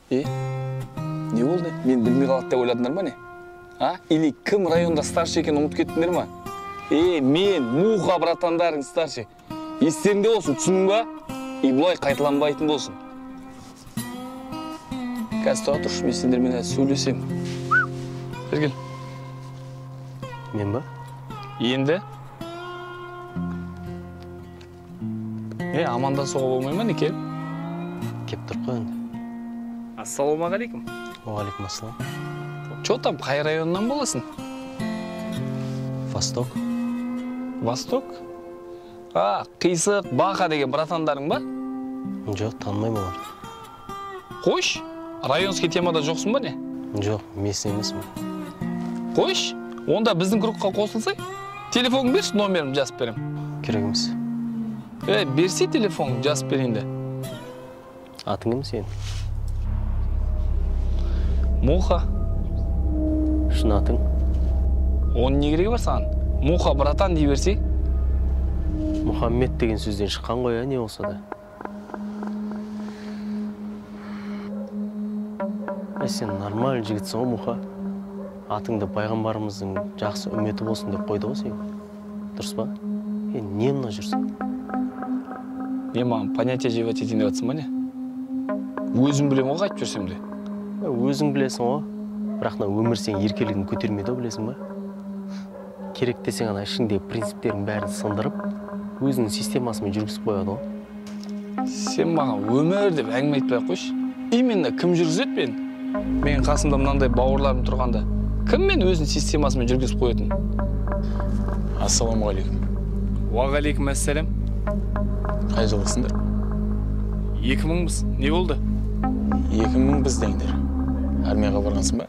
Е, не болды? Мен білмей қалады деп ойладыңдар ма не? А? Или кім районда старший екенін ұмытып кеттіңдер ма? Е, мен, Муха братандарың старший. Естеріңде болсын, түсіндің ба? И бұлай қайталанбайтын болсын. Қазір тұра тұршы, мен сендермен әлі сөйлесем. Бері кел. Мен ба? Енді? Е, амандасуға болмай ма, не кел? Кеп тұр қой енді. Ассалаумағалейкум. Уағалейкум ассалам. Чо там, қай районнан боласың? Восток. Восток? А, Қисық, Бақа деген братандарың ба? Жоқ, танымаймын оларды. Қойш, районский темада жоқсың ба не? Жоқ, местный емеспін. Қойш, онда біздің кругқа қосылсай, телефоныңды берші, номерімді жазып берем. Керек емес. Е, берсе телефоныңды, жазып берейін де. Атың кім сенің? Муха. Шын атың? Оның не керегі бар саған? Муха братан дей берсей. Мұхаммед деген сөзден шыққан ғой, не болса да. Сен нормаль жігітсің ғой, Муха. Атыңды пайғамбарымыздың жақсы үмметі болсын деп қойды ғой сен. Дұрыс па? Е, не мына жүрсің? Не, маған понятие жевать етейін деп жатсың ба не? Өзім білем ғой қайтып жүрсем де. Өзің білесің ғой. Бірақ мына өмір сенің еркелігін көтермейді ғой, білесің ба? Керек десең ана ішіңдегі принциптердің бәрін сындырып, өзінің системасымен жүргізіп қояды ғой. Сен маған өмір деп әңгіме айтпай ақ қойшы. Именно кім жүргізеді мені? Менің қасымда мынандай бауырларым тұрғанда, кім мен өзінің системасымен жүргізіп қоятын? Ассалаумағалейкум. Уағалейкум ассалам. Қай жылғысыңдар? 2000-біз. Не болды? 2000-біз деңдер. Армияға барғансың ба?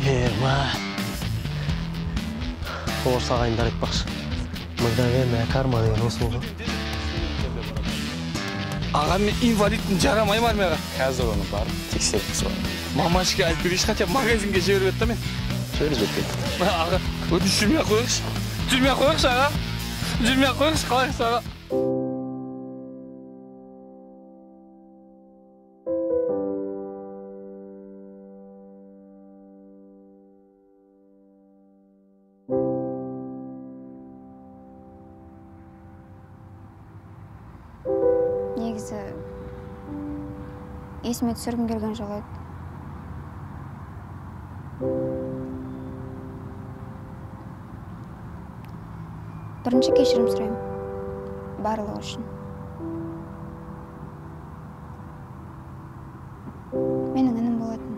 Ерма. Орыс ағайындар айтпақшы. Мгновенная карма деген осы ғой. Аға, мен инвалидпін, жарамаймын армияға. Қазір оны барып тексеріп сұраймын. Мамашка алып берейінші, хотя бы магазинге жіберіп еді да мен. Жіберіп кетті. Аға, өтініш жүрмей ақ қояйықшы. Жүрмей ақ қояйықшы, аға. Жүрмей ақ қояйықшы, қалайықшы, аға. Негізі есіме түсіргім келген жоқ еді. Бірінші кешірім сұраймын барлығы үшін. Менің інім болатын.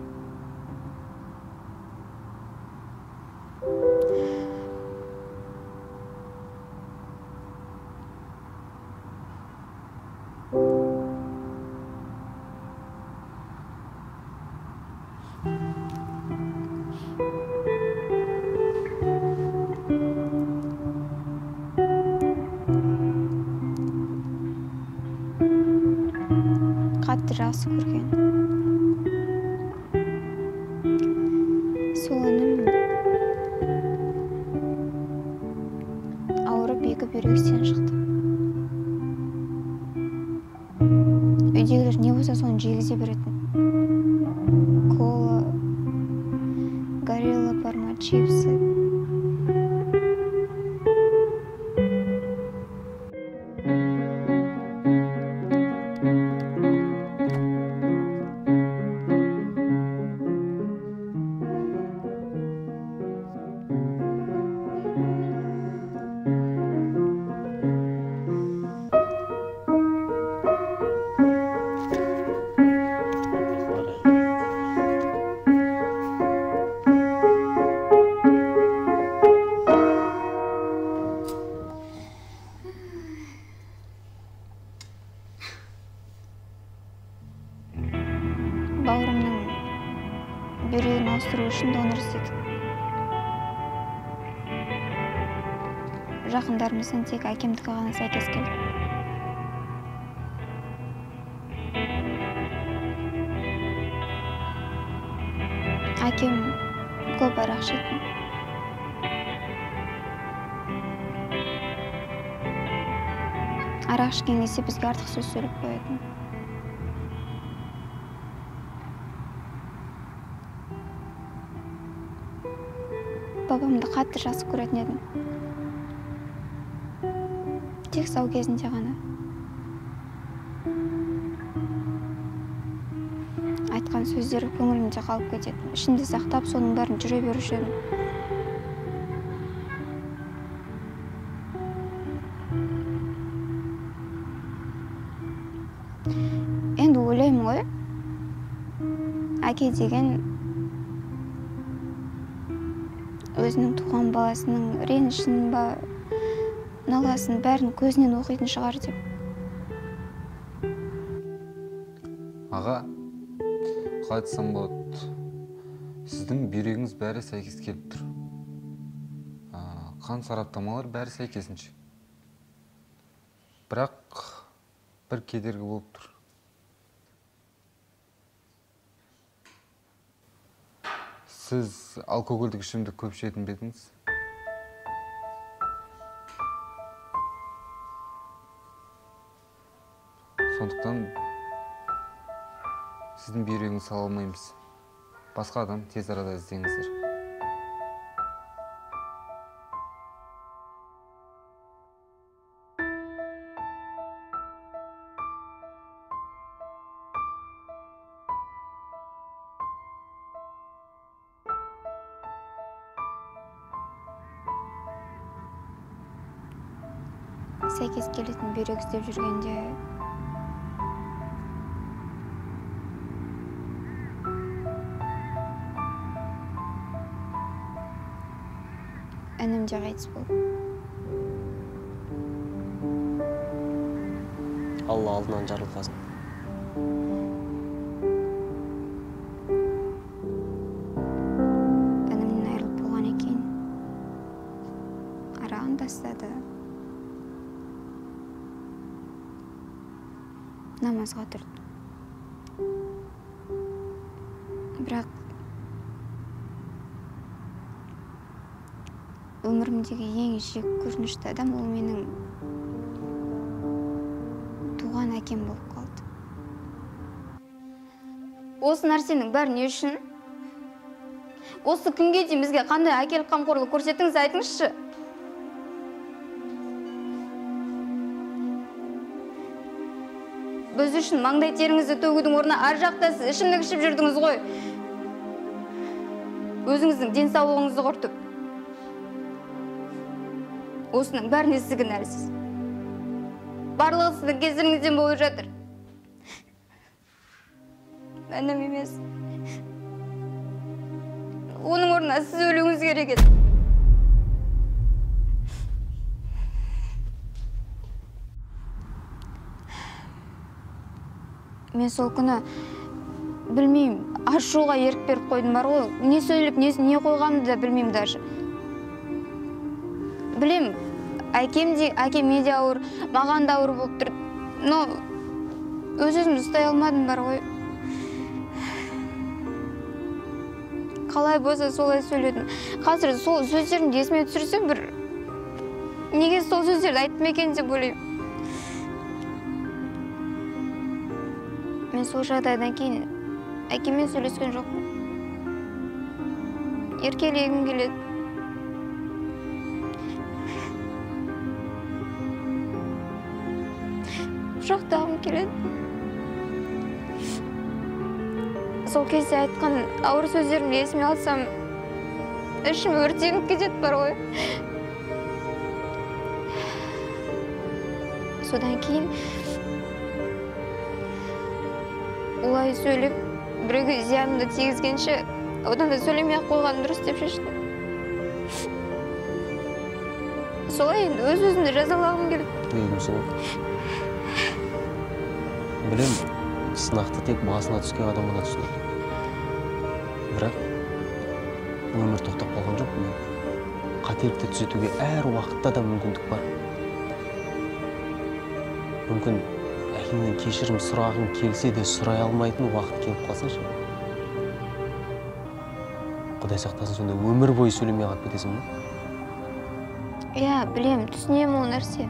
Қатты жақсы көрген. Сол інім ауырып екі бүйрек істен шықты. Үйдегілер не болса соны жегізе беретін. Кола, горилла бар ма, чипсы. Бауырымның бүйрегін ауыстыру үшін донор іздедік. Жақындарымыздың тек әкемдікі ғана сәйкес келді. Әкем көп арақ ішетін. Арақ ішкен кезде бізге артық сөз сөйлеп қоятын. Бабамды қатты жақсы көретін едім. Тек сау кезінде ғана. Айтқан сөздері көңілімде қалып кететін. Ішімде сақтап, соның бәрін жүре беруші едім. Енді ойлаймын ғой, әке деген өзінің туған баласының ренішін ба, наласын бәрін көзінен оқитын шығар деп. Аға, қалай айтсам болады, сіздің бүйрегіңіз бәрі сәйкес келіп тұр. Қан сараптамалар бәрі сәйкесінше. Бірақ бір кедергі болып тұр. Сіз алкогольдік ішімдік көп ішетін бе едіңіз? Сондықтан сіздің бүйрегіңізді сала алмаймыз. Басқа адам тез арада іздеңіздер. Сәйкес келетін бүйрек іздеп жүргенде інім де қайтыс болды. Алла алдынан жарылқасын. Інімнен айырылып болған екен, арағын тастады. Намазға тұрды. Бірақ өмірімдегі ең жек көрінішті адам ол менің туған әкем болып қалды. Осы нәрсенің бәрі не үшін? Осы күнге дейін бізге қандай әкелік қамқорлық көрсеттіңіз, айтыңызшы. Біз үшін маңдай теріңізді төгудің орнына ар жақта сіз ішімдік ішіп жүрдіңіз ғой. Өзіңіздің денсаулығыңызды құртып. Осының бәріне сіз кінәлісіз. Барлығы сіздің кесіріңізден болып жатыр. Інім емес. Оның орнына сіз өлуіңіз керек еді. Мен сол күні, білмеймін, ашуға ерік беріп қойдым бар ғой. Не сөйлеп, не қойғанымды да білмеймін даже. Білем, әкеме де ауыр, маған да ауыр болып тұр. Но өз-өзімді ұстай алмадым бар ғой. Қалай болса солай сөйледім. Қазір сол сөздерімді есіме түсірсем, бір неге сол сөздерді айттым екен деп ойлаймын. Мен сол жағдайдан кейін әкеммен сөйлескен жоқпын. Еркелегім келеді. Құшақтағым келеді. Сол кезде айтқан ауыр сөздерімді есіме алсам, ішім өртеніп кетеді бар ғой. Содан кейін олай сөйлеп, біреуге зиянымды тигізгенше, одан да сөйлемей-ақ қойғаным дұрыс деп шештім. Солай енді өз-өзімді жазалағым келді. Неге? Білем, сынақты тек басына түскен адам ғана түсінеді. Бірақ өмір тоқтап қалған жоқ. Мен қателікті түзетуге әр уақытта да мүмкіндік бар. Мүмкін әкеңнен кешірім сұрағың келсе де сұрай алмайтын уақыт келіп қалса ше. Құдай сақтасын, сонда өмір бойы сөйлемей қалып кетесің бе? Иә, білем, түсінемін ол нәрсе.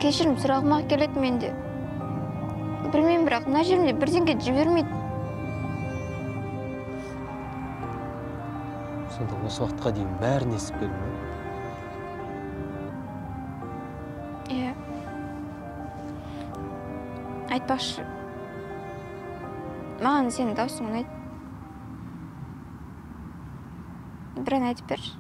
Кешірім сұрағым ақ келеді менде. Білмеймін, бірақ мына жерімде бірдеңе жібермейді. Сонда осы уақытқа дейін бәрін естіп келдің бе? Иә. Айтпақшы, маған сенің даусың ұнайды. Бір ән айтып берші.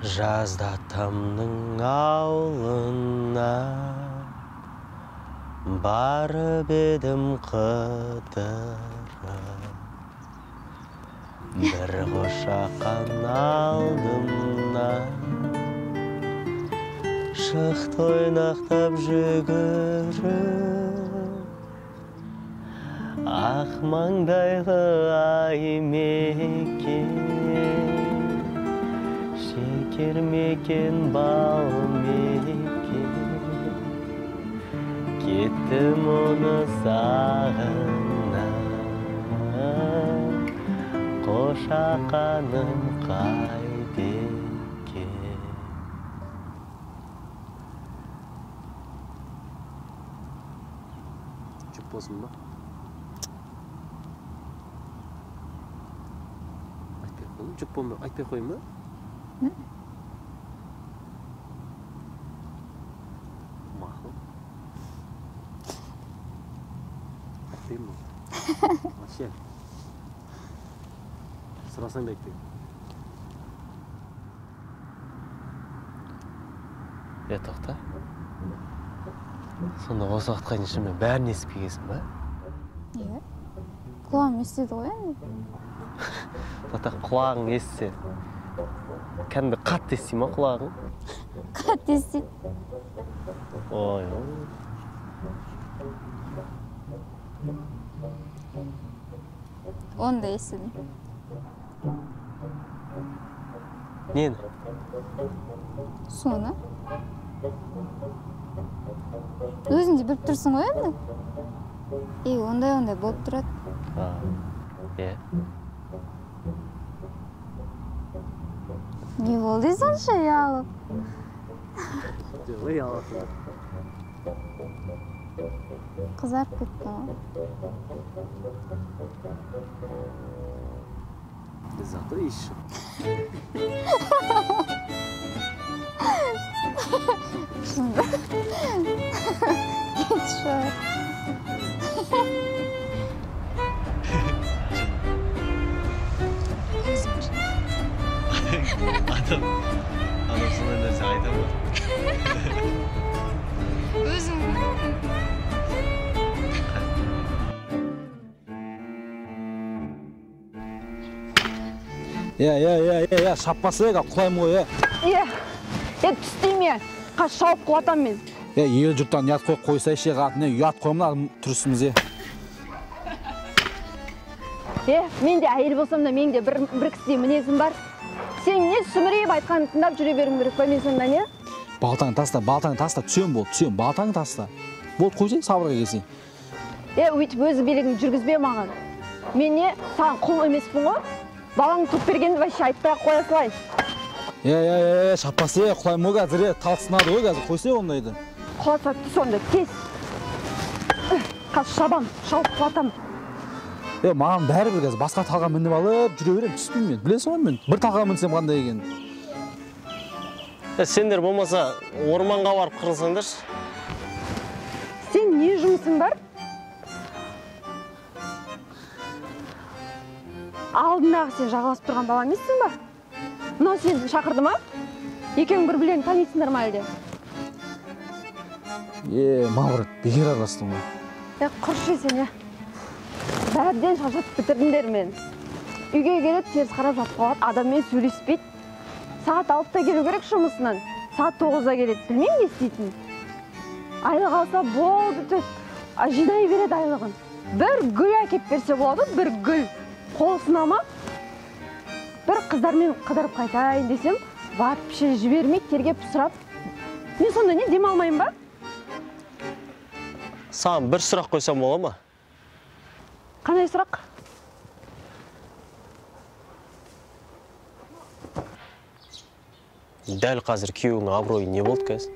Жазда тамның аулына барып едім қыдырып, бір қошақан алдымнан шықты ойнақтап жүгіріп, ақ маңдайлы аймекен, шекер мекен, бал мекен, кеттім оны сағынып, қошақаным қайда екен? Жұп болсын ба? Айтпай қойын, жұп болма, айтпай қойын ба? Мақұл. Айтпаймын. Вообще. Сұрасаң да айтпаймын. Е, тоқта. Сонда осы уақытқа дейін шынымен бәрін естіп келгенсің ба? Иә. Құлағым естиді ғой енді. Тоқта, құлағың естісе, кәдімгі қатты ести ма құлағың? Қатты естиді. Ой, ой. Оны да естідім. Нені? Соны. Өзің де біліп тұрсың ғой енді. Ей, ондай-ондай болып тұрады. Е. Не болды сонша ұялып? Жоқ, ұялатын. Қызарып кеттің ғой. Зато иіс жоқ. Шынында. Кетші. Адам сондай нәрсе айта ма? Өзің. Иә, шаппаса егер құлаймын ғой, Иә, түс деме, қаш шауып құлатам мен. Ел жұрттан ұят қойып қойсайшы, қатын, ұят қой мына түрісіміз, Мен де әйел болсам да, мен де бір кісідей мінезім бар. Сен не сүмірейіп айтқанын тыңдап жүре беруім керек па мен сонда, не? Балтаңды таста, балтаңды таста, түсем болды, түсем, балтаңды таста. Болды, қойсай, сабырға келсең. Өйтіп өз билігіңді жүргізбе маған. Мен не, саған құл емеспін ғой? Балаңды туып бергенді вообще айтпай-ақ қоя салайын. Шаппаса, құлаймын ғой қазір, тал сынады ғой қазір, қойсай ондайды. Құласа түс онда, кес. Қазір шабам, шауып құлатам. Маған бәрібір қазір басқа талға мініп алып жүре беремін, түспеймін мен. Білесің ғой мен, бір талға мінсем қандай екенін. Сендер болмаса орманға барып қырылсаңдаршы. Сен не жұмысың бар? Алдындағы сен жағаласып тұрған бала емессің ба? Мынау сені шақырды ма? Екеуің бір-бірлерін танисыңдар ма әлде? Маврат, бекер араластың ғой. Құршы сен, Бәрден шаршатып бітірдіңдер мен. Үйге келеді, теріс қарап жатып қалады, адаммен сөйлеспейді. Сағат 6-да келу керек жұмысынан. Сағат 9-да келеді, білмеймін не істейтінін. Айлық алса болды, жинай береді айлығын. Бір гүл әкеп берсе болады, бір гүл. Қол сына ма? Бір қыздармен қыдырып қайтайын десем, вообще жібермейді, тергеп сұрап. Мен сонда не демалмаймын ба? Саған бір сұрақ қойсам бола ма? Қандай сұрақ? Дәл қазір күйеуіңнің абыройы не болды қазір?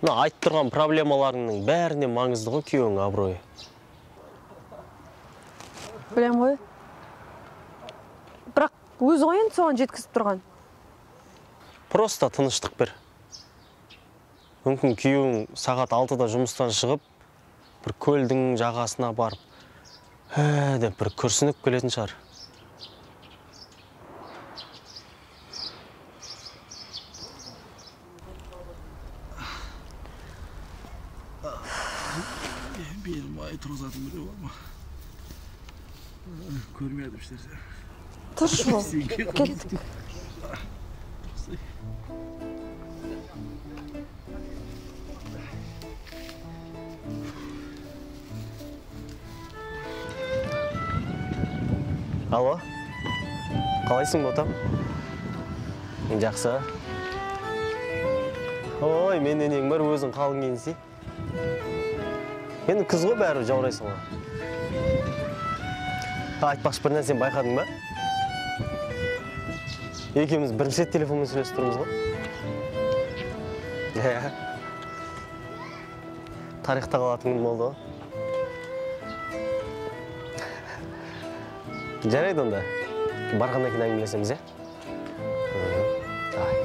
Мына айтып тұрған проблемаларыңның бәріне маңызды ғой күйеуіңнің абыройы. Білем ғой. Бірақ өзі ғой енді соған жеткізіп тұрған. Просто тыныштық бер. Мүмкін күйеуің сағат 6-да жұмыстан шығып, бір көлдің жағасына барып, деп бір күрсініп келетін шығар. Белім ай тұрғызатын біреу бар ма? Көрмедім ешнәрсе. Тұршы бол. Кеттік. Алло, қалайсың, ботам? Жақсы. Ой, менен ең бар, өзің қалың киінсей. Енді күз ғой, бәрі жаурайсың ғой. Айтпақшы, бір нәрсені байқадың ба? Екеуміз бірінші рет телефонмен сөйлесіп тұрмыз ғой. Иә. Тарихта қалатын күн болды ғой. Жарайды онда. Барғаннан кейін әңгімелесеміз, иә? Давай.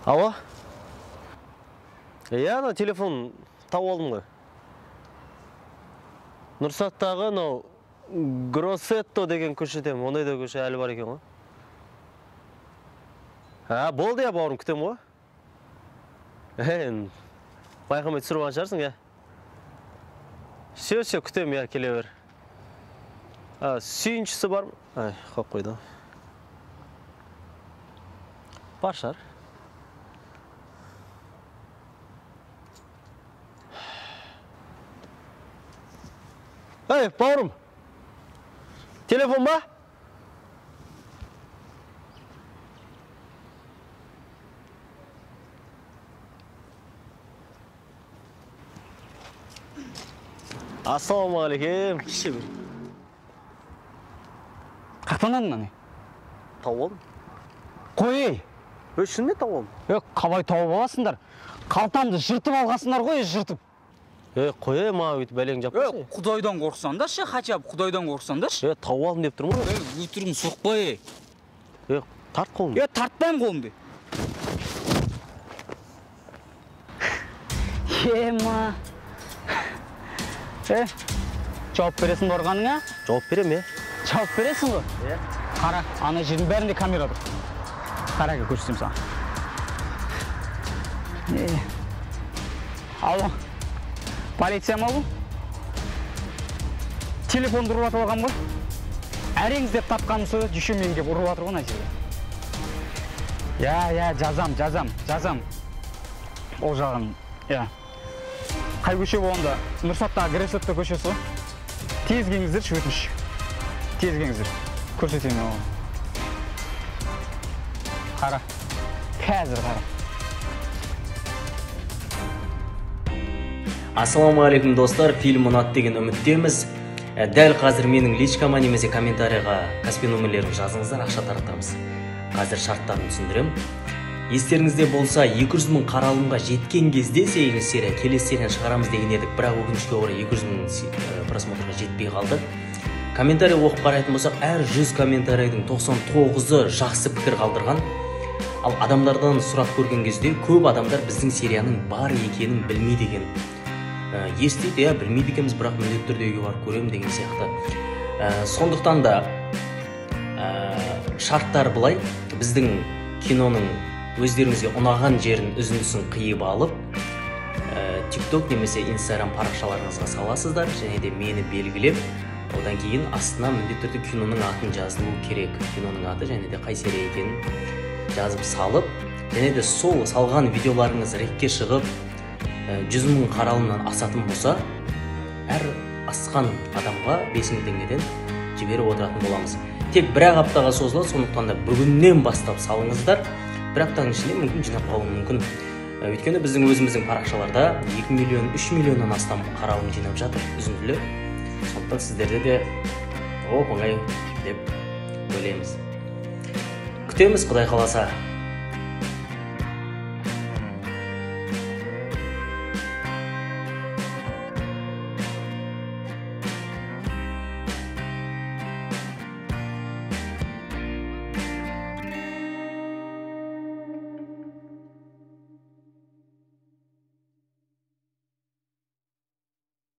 Алло? Иә, ана телефон тауып алдым ғой. Нұрсаттағы анау Гроссетто деген көшедемін, ондай да көше әлі бар екен ғой. А, болды я, бауырым, күтемін ғой. Байқамай түсіріп алған шығарсың, иә? Все, все, күтемін, иә, келе бер. Сүйіншісі бар ма? Ай, қойып қойды. Бар шығар. Эй, бауырым, телефон ба? Ассалаумағалейкум. Қақтан алдың аны? Тауып алдым. Қой, ей! Өй, шынымен тауып алдым. Қалай тауып аласыңдар? Қалтамды жыртып алғасыңдар ғой, жыртып. Қой, маған өйтіп бәлең жаппайсың. Құдайдан қорықсаңдаршы, хотя бы құдайдан қорықсаңдаршы. Тауып алдым деп тұрмын ғой. Өтірігін соқпай. Тарт қолыңды. Тартпаймын қолымды. Ема. Жауап бересің ба ұрғаныңа? Жауап берем, е. Жауап бересің ғой? Қара, ана жердің бәрінде камера тұр. Қара, көрсетемін саған. Алло. Полиция ма бұл? Телефонды ұрып атып алған ғой. Әрең іздеп тапқаным сол, еще мен кеп ұрып атыр ғой ана жерде. Иә, жазам, жазам. Ол жағын, иә. Қай көше болғанда? Нұрсаттағы Гресетто көшесі ғой. Тез келіңіздерші, өтініш. Тез келіңіздер. Көрсетемін оған. Қара. Қазір қара. Ассалаумағалейкум, достар. Фильм ұнады деген үміттеміз. Дәл қазір менің личкама немесе комментарийға Каспи номерлерін жазыңыздар, ақша таратамыз. Қазір шарттарын түсіндірем. Естеріңізде болса, 200 мың қаралымға жеткен кезде 8 серия, келесі серияны шығарамыз деген едік, бірақ өкінішке орай 200 мың просмотрға жетпей қалды. Комментарий оқып қарайтын болсақ, әр 100 комментарийдің 99-ы жақсы пікір қалдырған. Ал адамдардан сұрап көрген кезде көп адамдар біздің серияның бар екенін білмейді екен. Естиді, иә, білмейді екенбіз, бірақ міндетті түрде үйге барып көремін деген сияқты. Сондықтан да шарттар былай: біздің киноның өздеріңізге ұнаған жерін, үзіндісін қиып алып, TikTok немесе Instagram парақшаларыңызға саласыздар және де мені белгілеп, одан кейін астына міндетті түрде киноның атын жазылу керек, киноның аты және де қай серия екенін жазып салып, және де сол салған видеоларыңыз рекке шығып, 100 000 қаралымнан асатын болса, әр асқан адамға 5000 теңгеден жіберіп отыратын боламыз. Тек бір ақ аптаға созылады, сондықтан да бүгіннен бастап салыңыздар. Бір аптаның ішінде мүмкін жинап қалуы мүмкін. Өйткені біздің өзіміздің парақшаларда 2 миллион, 3 миллионнан астам қаралым жинап жатыр үзінділер. Сондықтан сіздерде де оп оңай деп ойлаймыз. Күтеміз, құдай қаласа.